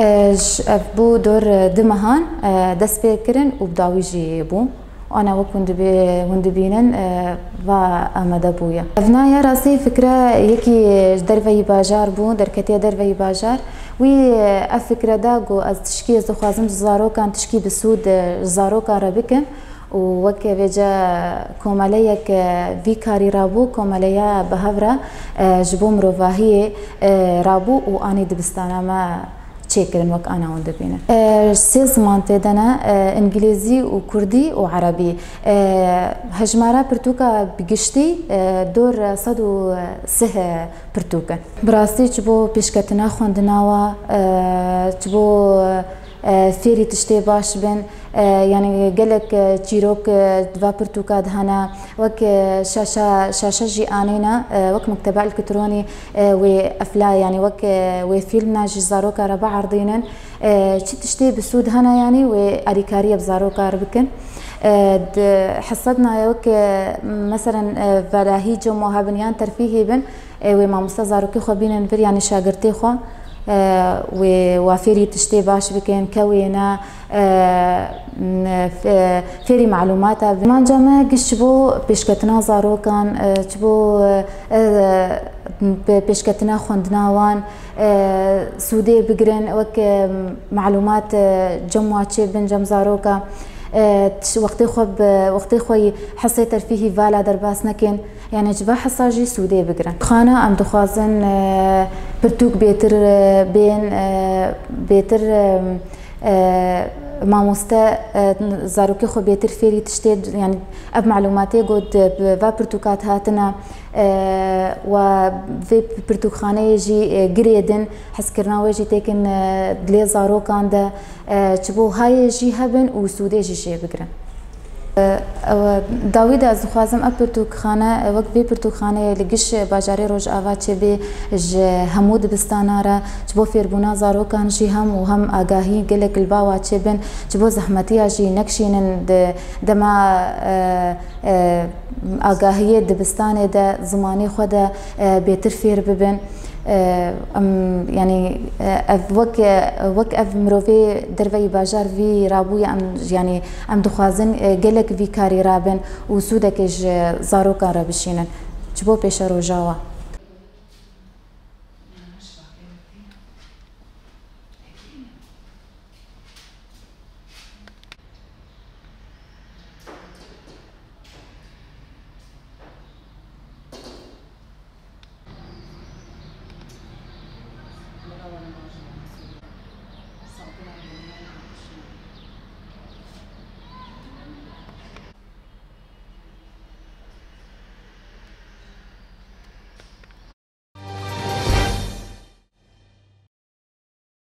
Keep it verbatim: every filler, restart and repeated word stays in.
Ji ev bû dor, e, du mehan, e, dest pê kirin û bi dawî jî bû. Ana wek hûn dibî-, hûn dibînin, e, va amade bûye. Ev naya rastî fikre yekî ji derveyî bajar bû, derketiye derveyî bajar. Wî, e, ev fikre da ku ez tişkî, ez dixwazim ji zarokan tişkî bi sûd, e, ji zarokan re bikim. Û weke vêce komeleyek, e, vî karî rabû, komeleya bi hev re, e, ji bo mirovahiyê, e, rabû û anî dibistana me çêkirin wek ana hûn dibînin. E, sê ziman tê de ne, e, îngilîzî û kurdî û erebî. E, hejmara pirtûka bi giştî, e, dor sed û sih pirtûk in. Bi rastî ji bo pêşketina xwendina wa, e, ji bo, e, fêrî tiştê baş bin, e, yanî gelek, e, çîrok, e, di va pirtûka de hene, wek, e, şaşa, şaşa jî anîne, e, wek mekteba elektronî, e, wê efla, yanî wek, e, wê fîlmna jî zaroka re biardînin. E, çi tiştê bi sûd hene, yanî wê alîkariyê bi zaroka re bikin. E, di hesed nayê wek, e, meselen, e, velahî cem hebin yan terfîhî bin, e, wê mamoste zarokê xwe bînin vir, yanî şagirtê xwe, e, wê wa fêrî tiştê baş bikin, kewê ne, e, n-, f-, fêrî malûmata bin. Manca me giş ji bo pêşketina zarokan, e, ji bo, e, e, pê-, pêşketina xwendina wan, e, sûdê bigirin, wek, e, malûmat, e, cem wa çêbin, cem zaroka, e, tiş-, wextê xwe bi, wextê xwe yî hesê terfîhî vala derbas nekin. Yanî ji va hesa jî sûdê bigirin. Xana em dixwazin, e, pirtûk bêtir, e, bên, e, bêtir, e, e, mamoste, e, zarokê xwe bêtir fêrî tiştê, yanî ev malûmatê got, e, bi va pirtûka hatine, e, wa vê pirtûkxaneyê jî, e, girê din, hezkirina wê jî têkin, e, dilê zarokan de, e, ji bo hayê jî hebin û sûdê jî jê bigirin. Ew, dawî de ez dixwazim ev pirtûkxane, wek vê pirtûkxaneyê li giş bajarê Rojava çêbê ji hemû dibistana re, ji bo fêrbûna zarokan jî hem û hem agahî gelek li ba wa çêbin, ji bo zehmetiya jî nekişînin di dema, e, e, agahiyê dibistanê de zimanê xwe de, e, bêtir fêr bibin. E, em, yanî, e, ev wek, e, wek ev mirovê derveyî bajar vî rabûye, em, yanî, em dixwazin, e, gelek vî karî rabin û sûdekê ji zarokan re bişînin. Ji bo pêşeroja wa.